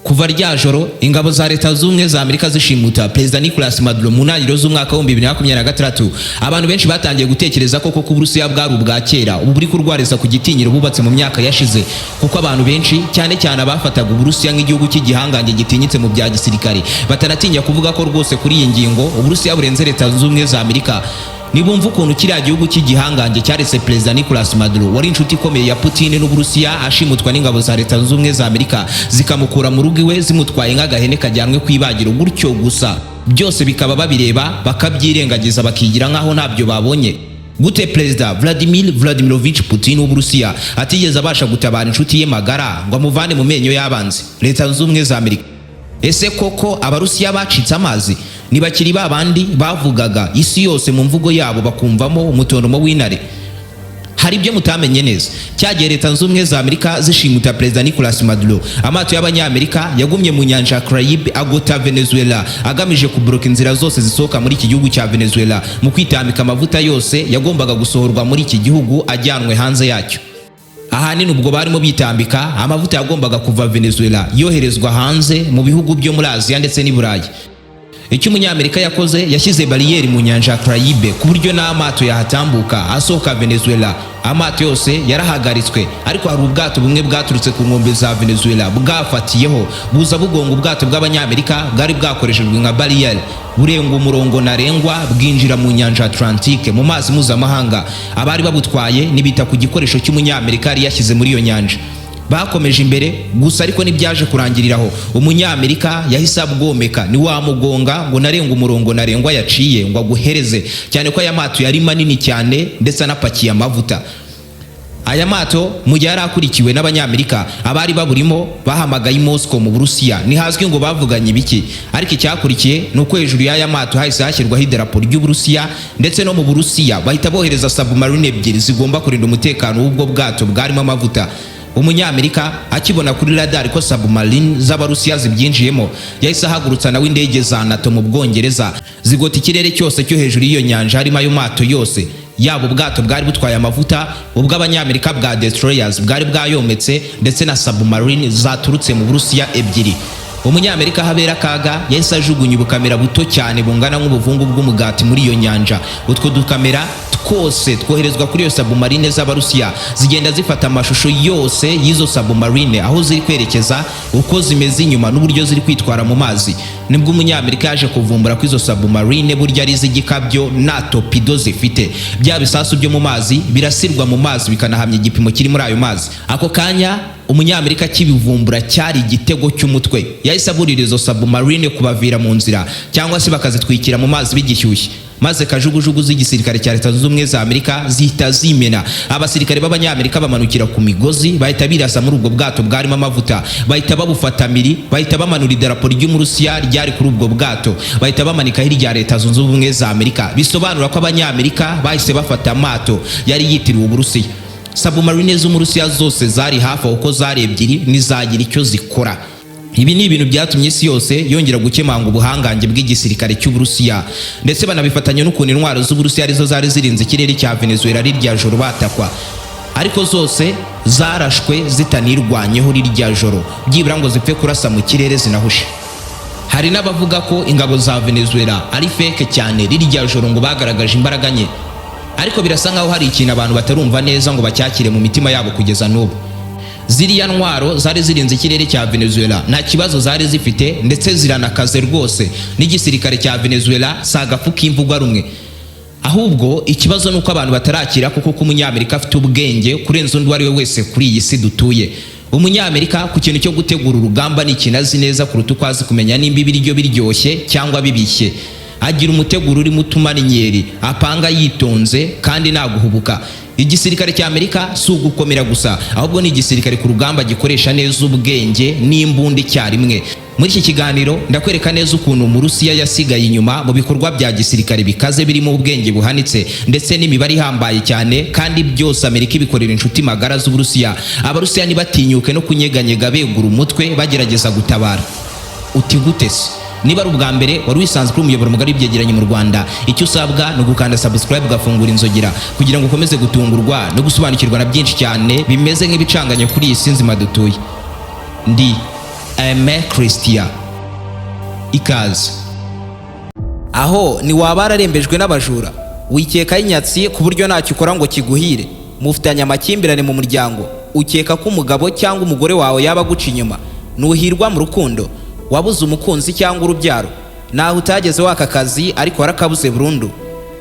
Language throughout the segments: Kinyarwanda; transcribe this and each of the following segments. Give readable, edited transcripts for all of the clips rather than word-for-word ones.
Kuva rya joro ingabo za Leta Zunze za Amerika zishimuta Perezida Nicolas Maduro mu ntangiriro z'umwaka wa 2026, abantu benshi batangiye gutekereza ko koko Uburusiya bwari ubwa kera ubu buri kurwariza ku gitinyiro bubatse mu myaka yashize, kuko abantu benshi, cyane cyane abafataga Uburusiya nk'igihugu cy'igihangange gitinyitse mu bya gisirikare, batanatinya kuvuga ko rwose kuri iyi ngingo Uburusiya burenze Leta Zunze Ubumwe za Amerika, nibumva ukuntu kiriya gihugu cy'igihangange cyaretse Perezida Nicolas Maduro wari inshuti ikomeye ya Putin n'Uburusiya ashimutwa n'ingabo za Leta Zunze Ubumwe za Amerika, zikamukura mu rugo iwe zimutwaye nk'agahene kajyanwe ku ibagiro gutyo gusa, byose bikaba babireba bakabyirengagiza, bakigira nk'aho ntabyo babonye. Gute Perezida Vladimir Vladimirovich Putin w'Uburusiya atigeze abasha gutabara inshuti ye magara ngo amuvane mu menyo y'abanzi, Leta Zunze Ubumwe za Amerika? Ese koko Abarusiya bacitse amazi, ntibakiri ba bandi bavugaga isi yose mu mvugo yabo bakumvamo umutondomo w'intare? Hari ibyo mutamenye neza. Cyagiye Leta Zunze Ubumwe za Amerika zishimuta Perezida Nicolas Maduro, amato y'Abanyamerika yagumye mu nyanja ya Caraïbe agota Venezuela, agamije kubloka inzira zose zisohoka muri iki gihugu cya Venezuela mu kwitambika amavuta yose yagombaga gusohorwa muri iki gihugu ajyanwe hanze yacyo. Ahanini ubwo barimo bitambika amavuta yagombaga kuva Venezuela yoherezwa hanze mu bihugu byo muri Aziya ndetse n'i Burayi. Icyo Umunyamerika yakoze, yashyize bariyeri mu nyanja ya Caraïbe ku buryo n'amato yahatambuka asohoka Venezuela. Amato yose yarahagaritswe, ariko hari ubwato bumwe bwaturutse ku nkombe za Venezuela bwafatiyeho, buza bugonga ubwato bw'Abanyamerika bwari bwakoreshejwe nka bariyeri, burenga umurongo ntarengwa, bwinjira mu nyanja Atlantique, mu mazi mpuzamahanga. Abari babutwaye ntibita ku gikoresho cy'Umunyamerika yari yashyize muri iyo nyanja, bakomeje imbere gusa. Ariko ntibyaje kurangiriraho, Umunyamerika yahise abwomeka. Ntiwamugonga ngo narenga umurongo ntarengwa yaciye ngo aguhereze, cyane ko aya mato yari manini cyane ndetse anapakiye amavuta. Aya mato mu gihe yari akurikiwe n'Abanyamerika, abari baburimo bahamagaye i Moscow mu Burusiya. Ntihazwi ngo bavuganye ibiki, ariko icyakurikiye ni uko hejuru y'aya mato hahise hashyirwaho idarapo ry'Uburusiya, ndetse no mu Burusiya bahita bohereza submarine ebyiri zigomba kurinda umutekano w'ubwo bwato bwarimo amavuta. Umunyamerika akibona kuri radar ko submarine z'Abarusiya zibyinjiyemo, yahise ahagurutsa nawe indege za NATO mu Bwongereza, zigota ikirere cyose cyo hejuru y'iyo nyanja harimo ayo mato yose, yaba ubwato bwari butwaye amavuta, ubw'Abanyamerika bwa destroyers bwari bwayometse, ndetse na submarine zaturutse mu Burusiya ebyiri. Umunyamerika habera akaga, yahise ajugunya ubukamera buto cyane bungana nk'ubuvungu bw'umugati muri iyo nyanja. Utwo dukamera twose twoherezwa kuri iyo submarine z'Abarusiya, zigenda zifata amashusho yose y'izo submarine, aho ziri kwerekeza, uko zimeze inyuma n'uburyo ziri kwitwara mu mazi. Nibwo Umunyamerika yaje kuvumbura ko izo submarine burya ari iz'igikabyo, nta torpedo zifite, bya bisasu byo mu mazi birasirwa mu mazi bikanahamya igipimo kiri muri ayo mazi. Ako kanya Umunyamerika akibivumbura, cyari igitego cy'umutwe. Yahise aburira izo submarine kubavira mu nzira cyangwa se bakazitwikira mu mazi bigishyushye, maze kajugujugu z'igisirikare cya Leta Zunze Ubumwe za Amerika zihita zimena. Abasirikare b'Abanyamerika bamanukira ku migozi, bahita birasa muri ubwo bwato bwarimo amavuta, bahita babufata miri, bahita bamanura idarapo ry'Umurusiya ryari kuri ubwo bwato, bahita bamanikaho irya Leta Zunze Ubumwe za Amerika. Bisobanura ko Abanyamerika bahise bafata amato yari yitiriwe Uburusiya. Submarine z'Umurusiya zose zari hafi aho, uko zari ebyiri, ntizagira icyo zikora. Ibi ni ibintu byatumye isi yose yongera gukemanga ubuhangange bw'igisirikare cy'Uburusiya, ndetse banabifatanya n'ukuntu intwaro z'Uburusiya arizo zari zirinze ikirere cya Venezuela rirya joro batakwa, ariko zose zarashwe zitanirwanyeho rirya joro byibura ngo zipfe kurasa mu kirere zinahushe. Hari n'abavuga ko ingabo za Venezuela ari fake cyane, rirya joro ngo bagaragaje imbaraga nke, ariko birasa nkaho hari ikintu abantu batarumva neza ngo bacyakire mu mitima yabo kugeza n'ubu. Ziriya ntwaro zari zirinze ikirere cya Venezuela nta kibazo zari zifite, ndetse ziranakaze rwose, n'igisirikare cya Venezuela si agafu k'imvugwa rumwe. Ahubwo ikibazo ni uko abantu batarakira kuko ko Umunyamerika afite ubwenge kurenza undi uwo ari we wese kuri iyi si dutuye. Umunyamerika ku kintu cyo gutegura urugamba ni ikintu azi neza kuruta uko azi kumenya nimba ibiryo biryoshye cyangwa bibishye. Agira umuteguro urimo utumanyinyeri, apanga yitonze kandi ntaguhubuka. Igisirikare cya Amerika si ugukomera gusa, ahubwo ni igisirikare ku rugamba gikoresha neza ubwenge n'imbunda icyarimwe. Muri iki kiganiro ndakwereka neza ukuntu Umurusiya yasigaye inyuma mu bikorwa bya gisirikare bikaze, birimo ubwenge buhanitse ndetse n'imibare ihambaye cyane, kandi byose Amerika ibikorera inshuti magara z'Uburusiya. Abarusiya ntibatinyuke no kunyeganyega begura umutwe bagerageza gutabara. Uti gute se? Niba ari ubwa mbere wari wisanzwe kuri umuyoboro mugari w'ibyegeranyo mu Rwanda, icyo usabwa ni ugukanda subscribe, ugafungura inzogera kugira ngo ukomeze gutungurwa no gusobanukirwa na byinshi cyane bimeze nk'ibicanganye kuri iyi si nzima dutuye. Ndi Aime Christian. Ikaze. Aho ni waba wararembejwe n'abajura, wikekaho inyatsi ku buryo ntacyo ukora ngo kiguhire, mufitanye amakimbirane mu muryango, ukeka ko umugabo cyangwa umugore wawe yaba aguca inyuma, nuhirwa mu rukundo, wabuze umukunzi cyangwa urubyaro, naho utageze waka akazi ariko warakabuze burundu.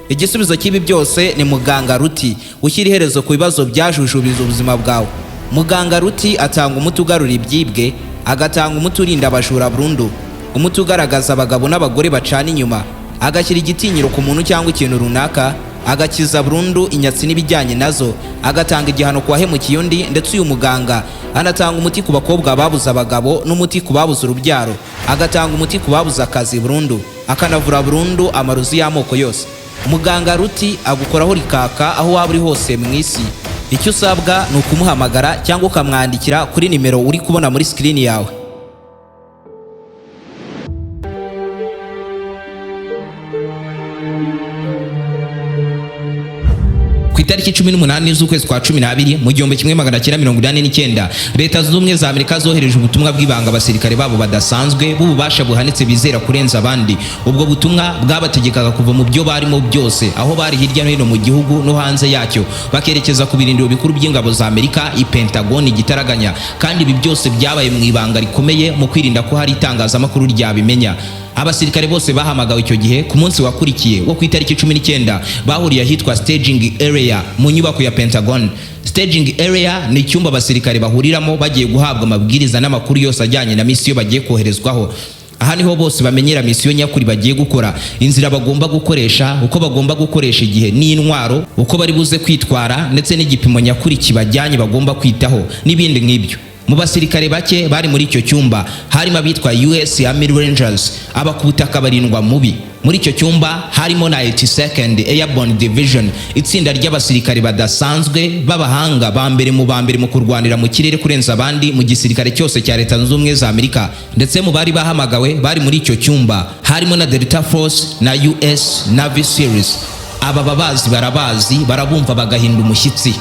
Igisubizo cy'ibi byose ni Muganga Ruti, ushyira iherezo ku bibazo byajujubiza ubuzima bwawe. Muganga Ruti atanga umuti ugarura ibyibwe, agatanga umuti urinda abajura burundu, umuti ugaragaza abagabo n'abagore bacana inyuma, agashyira igitinyiro ku muntu cyangwa ikintu runaka, agakiza burundu inyatsi n'ibijyanye nazo, agatanga igihano ku wahemukiye undi. Ndetse uyu muganga anatanga umuti ku bakobwa babuze abagabo n'umuti ku babuze urubyaro, agatanga umuti ku babuze akazi burundu, akanavura burundu amarozi y'amoko yose. Muganga Ruti agukoraho rikaka aho waba uri hose mu isi. Icyo usabwa ni ukumuhamagara cyangwa ukamwandikira kuri nimero uri kubona muri sikirini yawe. Ku itariki 18 z'ukwezi kwa 12 mu 1989, Leta Zunze Ubumwe za Amerika zohereje ubutumwa bw'ibanga abasirikare babo badasanzwe b'ububasha buhanitse bizera kurenza abandi. Ubwo butumwa bwabategekaga kuva mu byo barimo byose, aho bari hirya no hino mu gihugu no hanze yacyo, bakerekeza ku birindiro bikuru by'ingabo za Amerika i Pentagon igitaraganya. Kandi ibi byose byabaye mu ibanga rikomeye mu kwirinda ko hari itangazamakuru ryabimenya. Abasirikare bose bahamagawe icyo gihe, ku munsi wakurikiye wo ku itariki 19, bahuriye ahitwa staging area mu nyubako ya Pentagon. Staging area ni icyumba abasirikare bahuriramo bagiye guhabwa amabwiriza n'amakuru yose ajyanye na misiyo bagiye koherezwaho. Aha niho bose bamenyera misiyo nyakuri bagiye gukora, inzira bagomba gukoresha, uko bagomba gukoresha igihe n'intwaro, uko bari buze kwitwara, ndetse n'igipimo nyakuri kibajyanye bagomba kwitaho n'ibindi nk'ibyo. Mu basirikare bake bari muri icyo cyumba harimo abitwa US Army Rangers, aba ku butaka barindwa mubi. Muri icyo cyumba harimo na 82nd Airborne Division, itsinda ry'abasirikare badasanzwe b'abahanga ba mbere mu ba mbere mu kurwanira mu kirere kurenza abandi mu gisirikare cyose cya Leta Zunze Ubumwe za Amerika. Ndetse mu bari bahamagawe bari muri icyo cyumba harimo na Delta Force na US Navy SEALs. Aba babazi barabazi, barabumva bagahinda umushyitsi.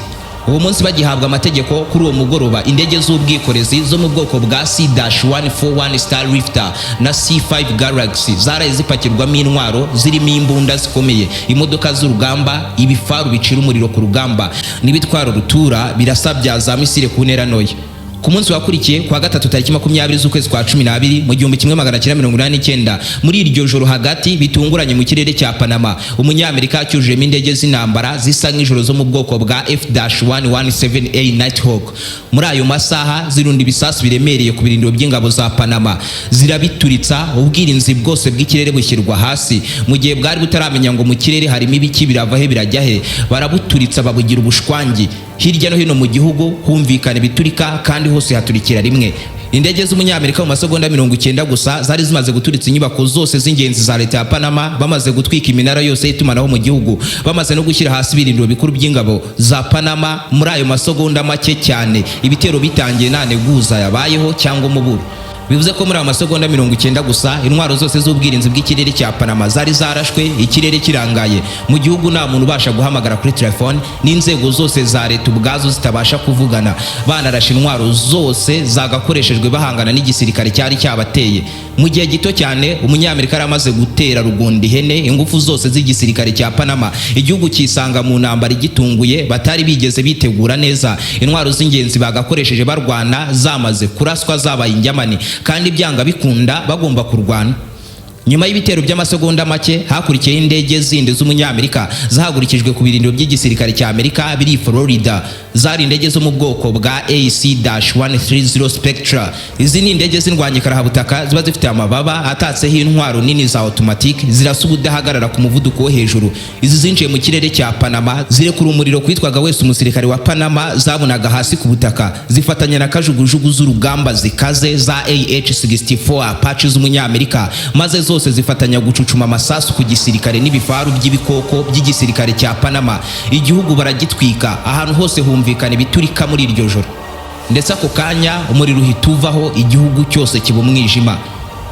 Uwo munsi bagihabwa amategeko, kuri uwo mugoroba, indege z'ubwikorezi zo mu bwoko bwa C-141 Starlifter na C5 Galaxy zaraye zipakirwamo intwaro zirimo imbunda zikomeye, imodoka z'urugamba, ibifaru bicira umuriro ku rugamba n'ibitwaro rutura birasa bya za misile ku ntera ntoya. Ku munsi wakurikiye, kwa gatatu, tariki 20 z'ukwezi kwa 12 mu 1989, muri iryo joro hagati bitunguranye mu kirere cya Panama, umunyamerika yacyujujemo indege z'intambara zisa nk'ijoro zo mu bwoko bwa F-117A Nighthawk. Muri ayo masaha zirunda ibisasu biremereye ku birindiro by'ingabo za Panama, zirabituritsa, ubwirinzi bwose bw'ikirere bushyirwa hasi. Mu gihe bwari butaramenya ngo mu kirere harimo ibiki, birava he, birajya he, barabuturitsa babugira ubushwangi. Hirya no hino mu gihugu humvikana ibiturika, kandi hose haturikira rimwe. Indege z'umunyamerika mu masegonda 90 gusa zari zimaze guturitsa inyubako zose z'ingenzi za leta ya Panama, bamaze gutwika iminara yose y'itumanaho mu gihugu, bamaze no gushyira hasi ibirindiro bikuru by'ingabo za Panama. Muri ayo masegonda make cyane ibitero bitangiye, nta nteguza yabayeho cyangwa umuburo. Bivuze ko muri ayo masegonda 90 gusa intwaro zose z'ubwirinzi bw'ikirere cya Panama zari zarashwe, ikirere kirangaye, mu gihugu nta muntu ubasha guhamagara kuri telefone, n'inzego zose za leta ubwazo zitabasha kuvugana. Banarashe intwaro zose zagakoreshejwe bahangana n'igisirikare cyari cyabateye. Mu gihe gito cyane umunyamerika yari amaze gutera rugunda ihene ingufu zose z'igisirikare cya Panama, igihugu kisanga mu ntambara igitunguye batari bigeze bitegura neza. Intwaro z'ingenzi bagakoresheje barwana zamaze kuraswa, zabaye injyamani, kandi byanga bikunda bagomba kurwana. Nyuma y'ibitero by'amasegonda make hakurikiyeho indege zindi z'umunyamerika zahagurikijwe ku birindiro by'igisirikare cya Amerika biri i Florida. Zari indege zo mu bwoko bwa AC-130 Spectra. Izi ni indege z'indwanyi-karahabutaka ziba zifite amababa atatseho intwaro nini za automatic zirasa ubudahagarara ku muvuduko wo hejuru. Izi zinjiye mu kirere cya Panama, zirekura umuriro kwitwaga wese umusirikare wa Panama zabonaga hasi ku butaka, zifatanya na kajugujugu z'urugamba zikaze za AH-64 Apache z'umunyamerika, maze zose zifatanya gucucuma amasasu ku gisirikare n'ibifaru by'ibikoko by'igisirikare cya Panama. Igihugu baragitwika, ahantu hose humvikana ibiturika muri iryo joro. Ndetse ako kanya umuriro uhita uvaho, igihugu cyose kiba umwijima.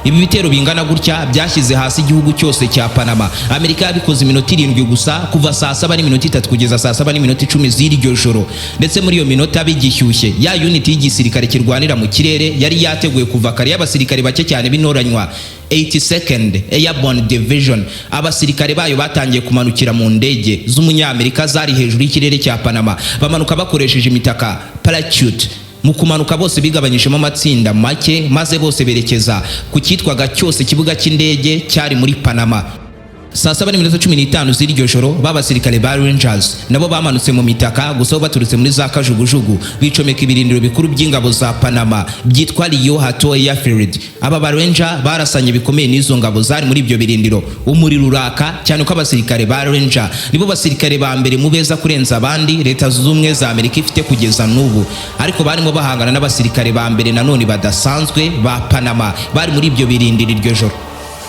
Ibi bitero bingana gutya byashyize hasi igihugu cyose cya Panama. Amerika yabikoze iminota 7 gusa, kuva saa 7:03 kugeza saa 7:10 z'iryo joro. Ndetse muri iyo minota bigishyushye, ya unit y'igisirikare kirwanira mu kirere yari yateguye kuva kare, y'abasirikare bake cyane b'intoranywa, 82nd Airborne Division, abasirikare bayo batangiye kumanukira mu ndege z'umunyamerika zari hejuru y'ikirere cya Panama. Bamanuka bakoresheje imitaka, parachute. Mu kumanuka bose bigabanyijemo amatsinda make, maze bose berekeza ku cyitwaga cyose ikibuga cy'indege cyari muri Panama. Saa 7:15 z'iryo joro, b'abasirikare ba Rangers nabo bamanutse mu mitaka, gusa bo baturutse muri za kajugujugu, bicomeka ibirindiro bikuru by'ingabo za Panama byitwa Rio Hato Airfield. Aba ba Ranger barasanye bikomeye n'izo ngabo zari muri ibyo birindiro, umuriro uraka cyane, ko abasirikare ba Ranger nibo basirikare ba mbere mu beza kurenza abandi Leta Zunze Ubumwe za Amerika ifite kugeza n'ubu. Ariko barimo bahangana n'abasirikare ba mbere nanone badasanzwe ba Panama bari muri ibyo birindiro iryo joro.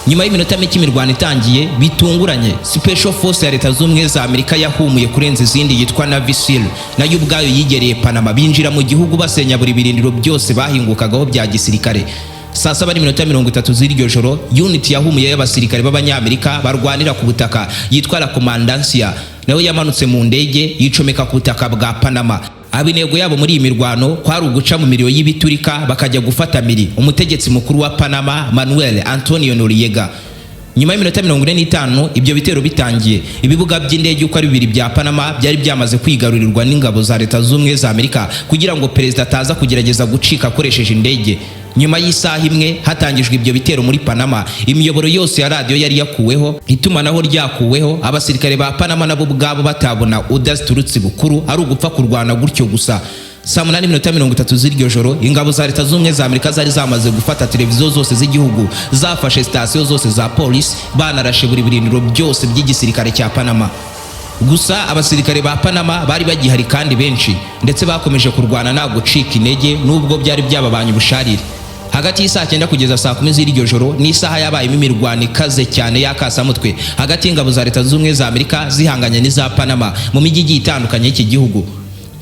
Nyuma y'iminota mike imirwano itangiye bitunguranye, Special Force ya Leta Z'Ubumwe za Amerika yahumuye kurenza izindi yitwa Navy SEAL nayo ubwayo yigereye Panama, binjira mu gihugu, basenya buri birindiro byose bahingukagaho bya gisirikare. Saa 7:30 z'iryo joro, unit yahumuye y'abasirikare b'Abanyamerika barwanira ku butaka yitwa La Comandancia nayo yamanutse mu ndege, yicomeka ku butaka bwa Panama. Aba intego yabo muri iyi mirwano kwari uguca mu miriro y'ibiturika, bakajya gufata miri umutegetsi mukuru wa Panama, Manuel Antonio Noriega. Nyuma y'iminota 45 ibyo bitero bitangiye, ibibuga by'indege uko ari bibiri bya Panama byari byamaze kwigarurirwa n'ingabo za Leta Z'Ubumwe za Amerika, kugira ngo perezida ataza kugerageza gucika akoresheje indege. Nyuma y'isaha imwe hatangijwe ibyo bitero muri Panama, imiyoboro yose ya radiyo yari yakuweho, itumanaho ryakuweho, abasirikare ba Panama nabo ubwabo batabona orders ziturutse bukuru, ari ugupfa kurwana gutyo gusa. Saa 8:30 z'iryo joro, ingabo za Leta Z'Ubumwe za Amerika zari zamaze gufata televiziyo zose z'igihugu, zafashe sitasiyo zose za polisi, banarashe buri birindiro byose by'igisirikare cya Panama. Gusa abasirikare ba Panama bari bagihari kandi benshi, ndetse bakomeje kurwana nta gucika intege nubwo byari byababanye ubusharire. Hagati y'isaa 9 kugeza saa 10 z'iryo joro ni isaha yabayemo imirwano ikaze cyane y'akasamutwe hagati y'ingabo za Leta Zunze Ubumwe za Amerika zihanganye n'iza Panama mu mijyi igiye itandukanye y'iki gihugu.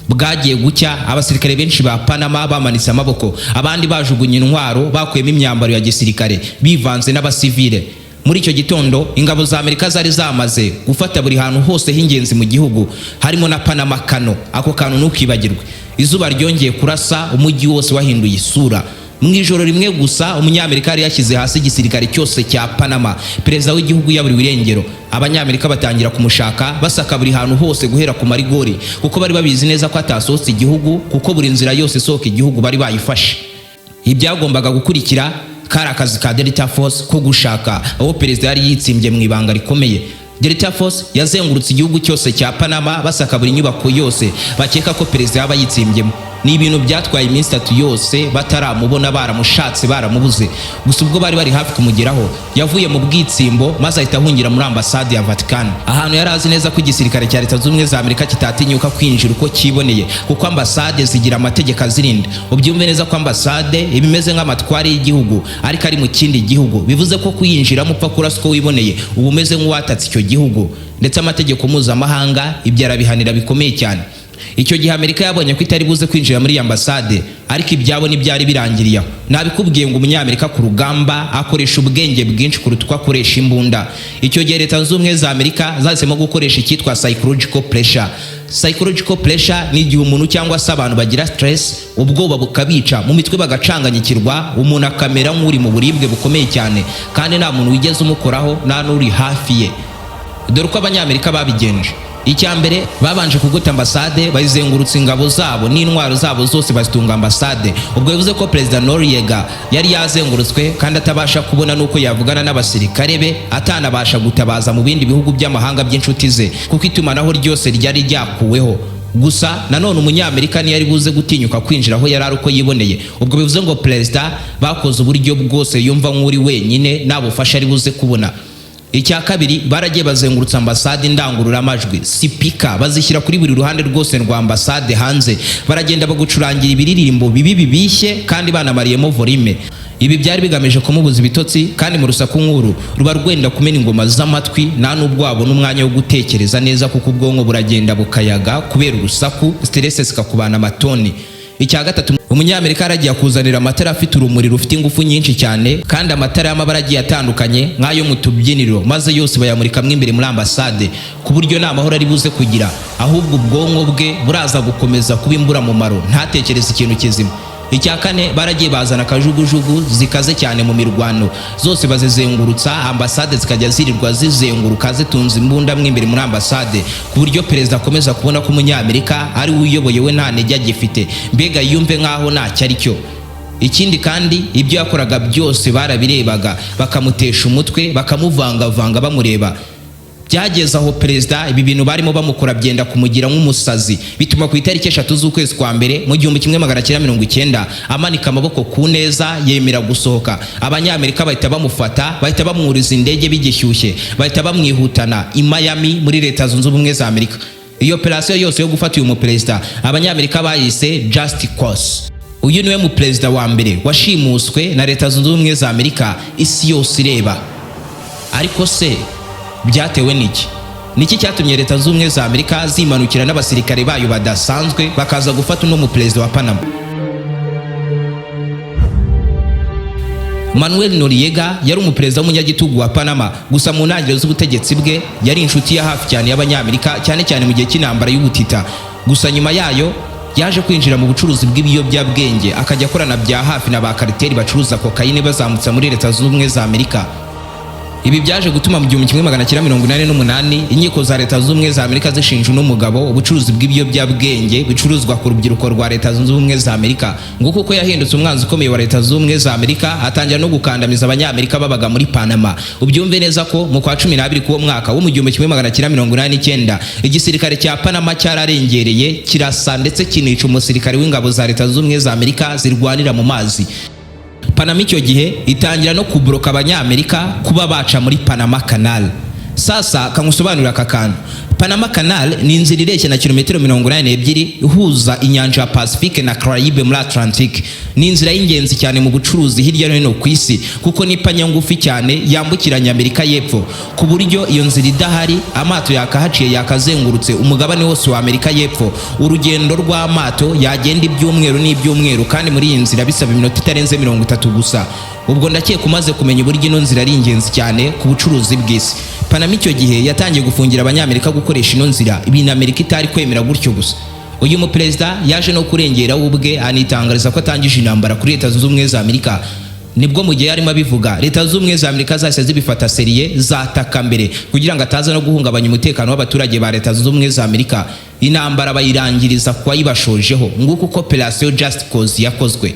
Bwagiye gucya abasirikare benshi ba Panama bamanitse amaboko, abandi bajugunye intwaro, bakuyemo imyambaro ya gisirikare, bivanze n'abasivile. Muri icyo gitondo ingabo za Amerika zari zamaze gufata buri hantu hose h'ingenzi mu gihugu, harimo na Panama Canal. Ako kantu ntukibagirwe. Izuba ryongeye kurasa, umujyi wose wahinduye isura. Mu ijoro rimwe gusa umunyamerika yari yashyize hasi igisirikare cyose cya Panama. Perezida w'igihugu yaburiwe irengero, Abanyamerika batangira kumushaka, basaka buri hantu hose guhera ku marigori, kuko bari babizi neza ko atasohotse igihugu, kuko buri nzira yose isohoka igihugu bari bayifashe. Ibyagombaga gukurikira kari akazi ka Delta Force ko gushaka aho perezida yari yitsimbye mu ibanga rikomeye. Delta Force yazengurutse igihugu cyose cya Panama, basaka buri nyubako yose bakeka ko perezida yaba yitsimbyemo. Ni ibintu byatwaye iminsi 3 yose bataramubona, baramushatse baramubuze. Gusa ubwo bari bari hafi kumugeraho, yavuye mu bwitsimbo maze ahita ahungira muri ambasade ya Vatican, ahantu yari azi neza ko igisirikare cya Leta Zunze Ubumwe za Amerika kitatinyuka kwinjira uko cyiboneye, kuko ambasade zigira amategeko azirinda. Ubyumve neza ko ambasade iba imeze nk'amatware y'igihugu ariko ari mu kindi gihugu, bivuze ko kuyinjiramo upfa kurasa uko wiboneye uba umeze nk'uwatatse icyo gihugu, ndetse amategeko mpuzamahanga ibyo arabihanira bikomeye cyane. Icyo gihe Amerika yabonye ko itari buze kwinjira muri iyi ambasade, ariko ibyabo ntibyari birangiriye aho. Nabikubwiye ngo umunyamerika ku rugamba akoresha ubwenge bwinshi kuruta uko akoresha imbunda. Icyo gihe Leta Zunze Ubumwe za Amerika zahisemo gukoresha icyitwa psychological pressure. Psychological pressure ni igihe umuntu cyangwa se abantu bagira stress, ubwoba bukabica mu mitwe, bagacanganyikirwa, umuntu akamera nk'uri mu buribwe bukomeye cyane kandi nta muntu wigeze umukoraho, nta n'uri hafi ye. Dore uko Abanyamerika babigenje. Icya mbere, babanje kugota ambasade, bayizengurutsa ingabo zabo n'intwaro zabo zose, bazitunga ambasade. Ubwo bivuze ko Perezida Noriega yari yazengurutswe kandi atabasha kubona n'uko yavugana n'abasirikare be, atanabasha gutabaza mu bindi bihugu by'amahanga by'inshuti ze, kuko itumanaho ryose ryari ryakuweho. Gusa nanone umunyamerika ntiyari buze gutinyuka kwinjira aho yari ari uko yiboneye. Ubwo bivuze ngo perezida bakoze uburyo bwose yumva nk'uri wenyine, nta bufasha ari buze kubona. Icya kabiri, baragiye bazengurutsa ambasade indangururamajwi, speaker, bazishyira kuri buri ruhande rwose rwa ambasade hanze, baragenda bagucurangira ibiririmbo bibi bibishye kandi banamariyemo volume. Ibi byari bigamije kumubuza ibitotsi, kandi mu rusaku nk'uru ruba rwenda kumena ingoma z'amatwi, nta n'ubwo wabona umwanya wo gutekereza neza, kuko ubwonko buragenda bukayaga kubera urusaku, stress zikakubana amatoni. Icya gatatu, Umunyamerika yaragiye akuzanira amatara afite urumuri rufite ingufu nyinshi cyane, kandi amatara y'amabara agiye atandukanye nk'ayo mu tubyiniro, maze yose bayamurikamo imbere muri ambasade, ku buryo nta mahoro ari buze kugira, ahubwo ubwonko bwe buraza gukomeza kuba imburamumaro, ntatekereze ikintu kizima. Icya kane, baragiye bazana akajugujugu zikaze cyane mu mirwano, zose bazizengurutsa ambasade, zikajya zirirwa zizenguruka zitunze imbunda mo imbere muri ambasade, ku buryo perezida akomeza kubona ko Umunyamerika ari we uyoboye, we nta ntege agifite, mbega yumve nk'aho ntacyo ari cyo. Ikindi kandi, ibyo yakoraga byose barabirebaga, bakamutesha umutwe, bakamuvangavanga bamureba. Byageze aho perezida ibi bintu barimo bamukora byenda kumugira nk'umusazi, bituma ku itariki 3 z'ukwezi kwa mbere mu 1990 amanika amaboko ku neza, yemera gusohoka. Abanyamerika bahita bamufata, bahita bamwuriza indege bigishyushye, bahita bamwihutana i Miami muri Leta Zunze Ubumwe za Amerika. Iyo operasiyo yose yo gufata uyu muperezida Abanyamerika bayise Just Cause. Uyu niwe muperezida wa mbere washimuswe na Leta Zunze Ubumwe za Amerika isi yose ireba. Ariko se byatewe n'iki? Niki cyatumye Leta Zunze Ubumwe za Amerika zimanukira n'abasirikare bayo badasanzwe bakaza gufata uno muperezida wa Panama? Manuel Noriega yari umuperezida w'umunyagitugu wa Panama. Gusa mu ntangiriro z'ubutegetsi bwe yari inshuti ya hafi cyane y'Abanyamerika, cyane cyane mu gihe cy'intambara y'ubutita. Gusa nyuma yayo yaje kwinjira mu bucuruzi bw'ibiyobyabwenge, akajya akorana bya hafi na ba kariteri bacuruza kokayine bazamutsa muri Leta Zunze Ubumwe za Amerika. Ibi byaje gutuma mu 1988 inkiko za Leta Zunze Ubumwe za Amerika zishinja uno mugabo ubucuruzi bw'ibiyobyabwenge bicuruzwa ku rubyiruko rwa Leta Zunze Ubumwe za Amerika, ngo kuko yahindutse umwanzi ukomeye wa Leta Zunze Ubumwe za Amerika, atangira no gukandamiza Abanyamerika babaga muri Panama. Ubyumve neza ko mu kwa 12 k'uwo mwaka wo mu 1989 igisirikare cya Panama cyararengereye, kirasa ndetse kinica umusirikare w'ingabo za Leta Zunze Ubumwe za Amerika zirwanira mu mazi. Panama icyo gihe itangira no kubloka Abanyamerika kuba baca muri Panama Canal. Sasa kangusobanurira aka kantu. Panama Canal ni inzira ireshya na kilometero 82 ihuza inyanja ya Pacifique na Caraïbe muri Atlantique. Ni inzira y'ingenzi cyane mu bucuruzi hirya no hino ku isi, kuko ni panya ngufi cyane yambukiranya Amerika y'Epfo, ku buryo iyo nzira idahari amato yakahaciye yakazengurutse umugabane wose wa Amerika y'Epfo. Urugendo rw'amato yagenda ibyumweru n'ibyumweru, kandi muri iyi nzira bisaba iminota itarenze 30 gusa. Ubwo ndakeka umaze kumenya uburyo ino nzira ari ingenzi cyane ku bucuruzi bw'isi. Panama icyo gihe yatangiye gufungira Abanyamerika gukoresha ino nzira, ibintu Amerika itari kwemera gutyo gusa. Uyu muperezida yaje no kurengera we ubwe, anitangariza ko atangije intambara kuri Leta Zunze Ubumwe za Amerika. Nibwo mu gihe yarimo abivuga, Leta Zunze Ubumwe za Amerika zahise zibifata sérieux, zataka mbere kugira ngo ataza no guhungabanya umutekano w'abaturage ba Leta Zunze Ubumwe za Amerika. Intambara bayirangiriza kuba yibashojeho. Nguko uko Operation Just Cause yakozwe.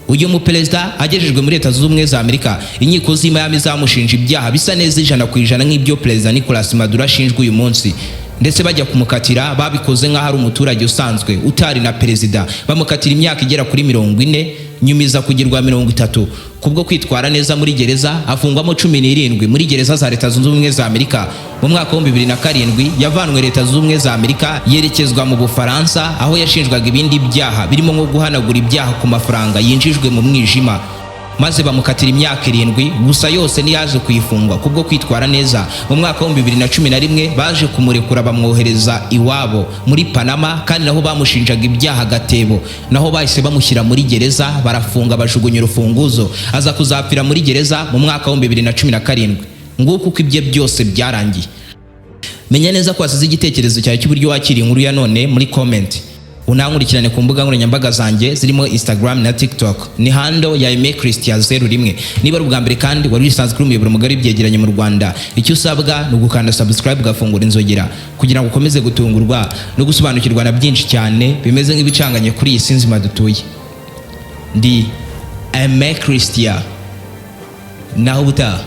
Uyu muperezida agejejwe muri Leta Zunze Ubumwe za Amerika, inkiko z'i Miami zamushinja ibyaha bisa neza 100% nk'ibyo Perezida Nicolas Maduro ashinjwa uyu munsi. Ndetse bajya kumukatira babikoze nk'aho ari umuturage usanzwe utari na perezida, bamukatira imyaka igera kuri 40, nyuma iza kugirwa 30 kubwo kwitwara neza muri gereza, afungwamo 17 muri gereza za Leta Zunze Ubumwe za Amerika. Mu mwaka wa 2007 yavanwe Leta Zunze Ubumwe za Amerika, yerekezwa mu Bufaransa, aho yashinjwaga ibindi byaha birimo nko guhanagura ibyaha ku mafaranga yinjijwe mu mwijima, maze bamukatira imyaka 7. Gusa yose ntiyaje kuyifungwa kubwo kwitwara neza. Mu mwaka wa 2011 baje kumurekura, bamwohereza iwabo muri Panama, kandi naho bamushinjaga ibyaha gatebo. Naho bahise bamushyira muri gereza, barafunga, bajugunya urufunguzo, aza kuzapfira muri gereza mu mwaka wa 2017. Nguko uko ibye byose byarangiye. Menya neza ko wasize igitekerezo cyawe cy'uburyo wakiriye inkuru ya none muri comment. Unankurikirane ku mbuga nkoranyambaga zanjye zirimo Instagram na TikTok, ni handle ya Aime Christian 01. Niba ari ubwa mbere kandi wari wisanzwe kuri umuyoboro mugari w'ibyegeranyo mu Rwanda, icyo usabwa ni ugukanda subscribe, ugafungura inzogera kugira ngo ukomeze gutungurwa no gusobanukirwa na byinshi cyane bimeze nk'ibicanganye kuri iyi si nzima dutuye. Ndi Aime Christian, naho ubutaha.